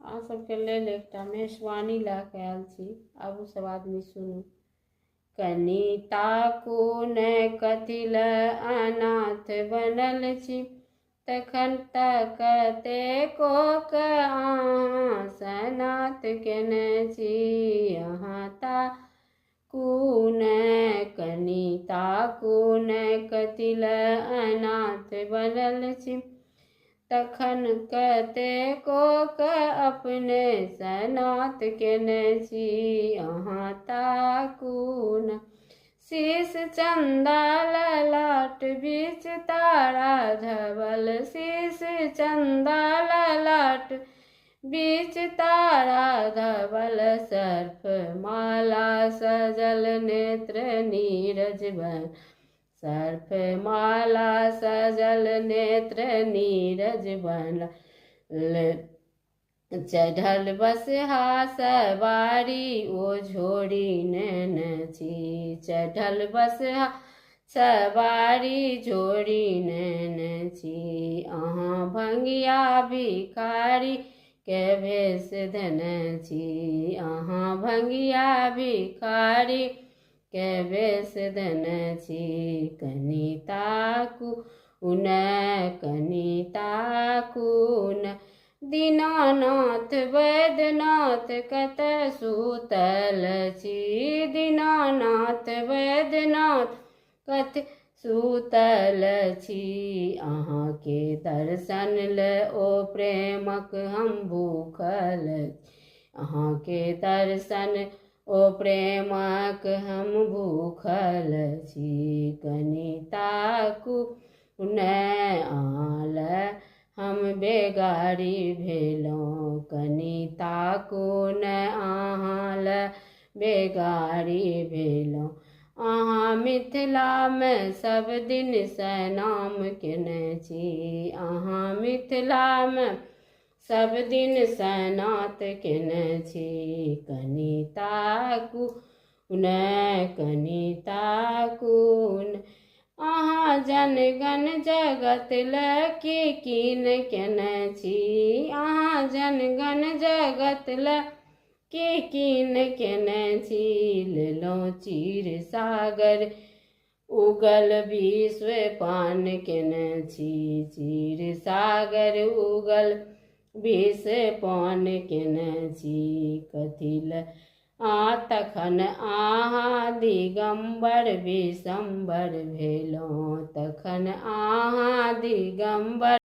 अहाँ सबके लेल एकटा मेहसवानी लए कऽ आयल छी। आबू सब आदमी सुनू। कनि ताकू ने कथी लए अनाथ बनल छी, तखन तऽ कतेकोके अहाँ सनाथ केने छी। अहाँ ताकू ने कनि ताकू ने कथी लए अनाथ बनल छी, तखन कतेकोके अपने सनाथ केने छी। अहाँ ताकू ने। शीश चन्दा ललाट बीच तारा धवल, शीश चन्दा ललाट बीच तारा धवल, सर्प माला सजल नेत्र नीरज बन, सर्प माला सजल नेत्र नीरज बन, चढ़ल बसहा सवारी ओ झोरी नेने छी, चढ़ल बसहा सवारी झोरी नेने छी। अहाँ भंगिया भिखारी के भेष देने छी, अहाँ भंगिया भिखारी के भेष देने छी। कनि ताकू ने कनि ताकू ने। दीनानाथ वैद्यनाथ कतऽ सुतल छी, दीनानाथ वैद्यनाथ कत सुतल छी। अहाँके दर्शन ले ओ प्रेमक हम भूखल, अहाँके दर्शन ओ प्रेमक हम भूखल छी। कनि ताकू ने आल हम बेगारी भेलहुँ, कनि ताकू ने अहाँ लए बेगारी भेलहुँ। अहाँ मिथिलामे सब दिनसँ नाम केने छी, अहाँ मिथिलामे सब दिनसँ नात केने छी। कनि ताकू ने कनि ताकू ने। अहाँ जनगण जगत लए की कीन केने छी, अहाँ जनगण जगत लए की कीन केने छी। लेलहुँ चीर सागर उगल विश्व पान केने छी, चीर सागर उगल विष पान केने छी। कथी लए आ तखन अहाँ दिगम्बर विशम्बर भेलहुँ, तखन अहाँ दिगम्बर।